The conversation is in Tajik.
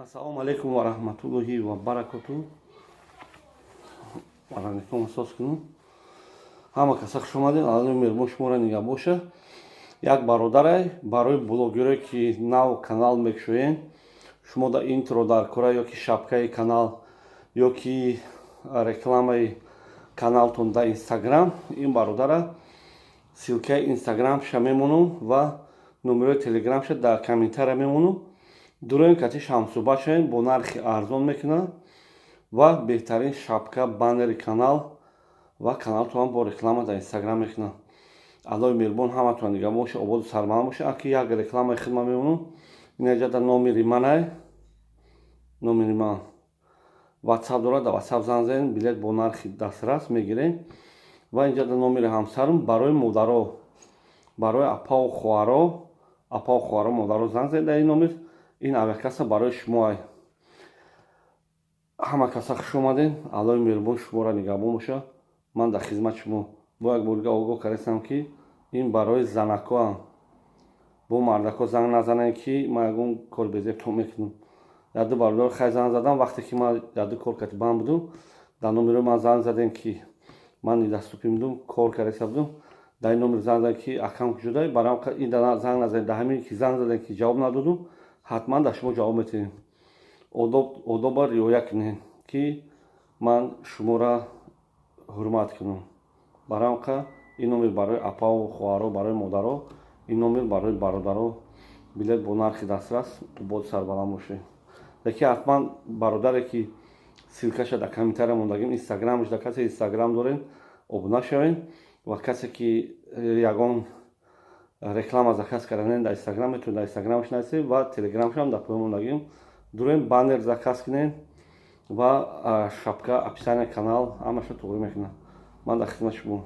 Ассалому алайкум ва раҳматуллоҳи ва баракоту. Алайкум асос кунум. Ҳама каса хуш омадед. Аллоҳи меҳрубон шуморо нигаҳ боша. Як бародарай барои блогерое, ки нав канал мекушоен, шумо да интро дар кора ё ки шапкаи канал, ё ки рекламаи каналтон дар Инстаграм, ин бародара ссылкаи Инстаграмша мемонам ва номерои Телеграмша дар комментария мемонам. Дуроем, кати ҳамсӯҳбат шавем, бо нархи арзон мекунад ва беҳтарин шапка, баннери канал ва каналтонам бо реклама дар Инстаграм мекунад. Аллоҳи меҳрубон ҳаматон нигаҳ боша, ободу сарбаланд боша. Аки як рекламаи хидмат мемонам. Инаҷада номери манай, номери ман Ватсап дорад, дар Ватсап занг занед, билет бо нархи дастрас мегирем. Ва инҷада номери ҳамсарам барои модаро, барои апаву хоҳаро, апаву хоҳаро, модаро занг занед дар ин номер. Ин авиакасса барои шумоай. Ҳама каса хуш омадед. Аллоҳи меҳрубон шуморо нигаҳбон боша. Ман дар хизмати шумо. Бо як борга огоҳ кардастам, ки ин барои занакоам, бо мардако занг назанед, ки ман ягон кори безебтон мекунам. Яду бародар хай занг задам, вақте ки ман яду кор карди банд будум, дар номерои ман занг задем, ки ман недоступен будум, кор кардаиста будум. Дар ин номер занг задем, ки акам куҷодай. Барам ин занг назанед. Дар ҳамин ки занг задем, ки ҷавоб надодум, ҳатман дар шумо ҷавоб метиҳем. Одоба риоя кунед, ки ман шуморо ҳурмат кунам. Барамқа ин номер барои апаву хоҳаро, барои модаро, ин номер барои бародаро. Билет бо нархи дастрас, ободу сарбаланд бошед. Лекин ҳатман бародаре, ки ссылкаша дар комментария мондагим, Инстаграмаш, дар касе Инстаграм дорем, обуна шавем ва касе ки ягон реклама заказ карданем дар Инстаграм, метавонед дар Инстаграмаш нависед ва Телеграмшам дар поён мондагим. Дуроем, баннер заказ кунем ва шапка, описание канал, ҳамаша туғрӣ мекунам. Ман дар хизмати шумо.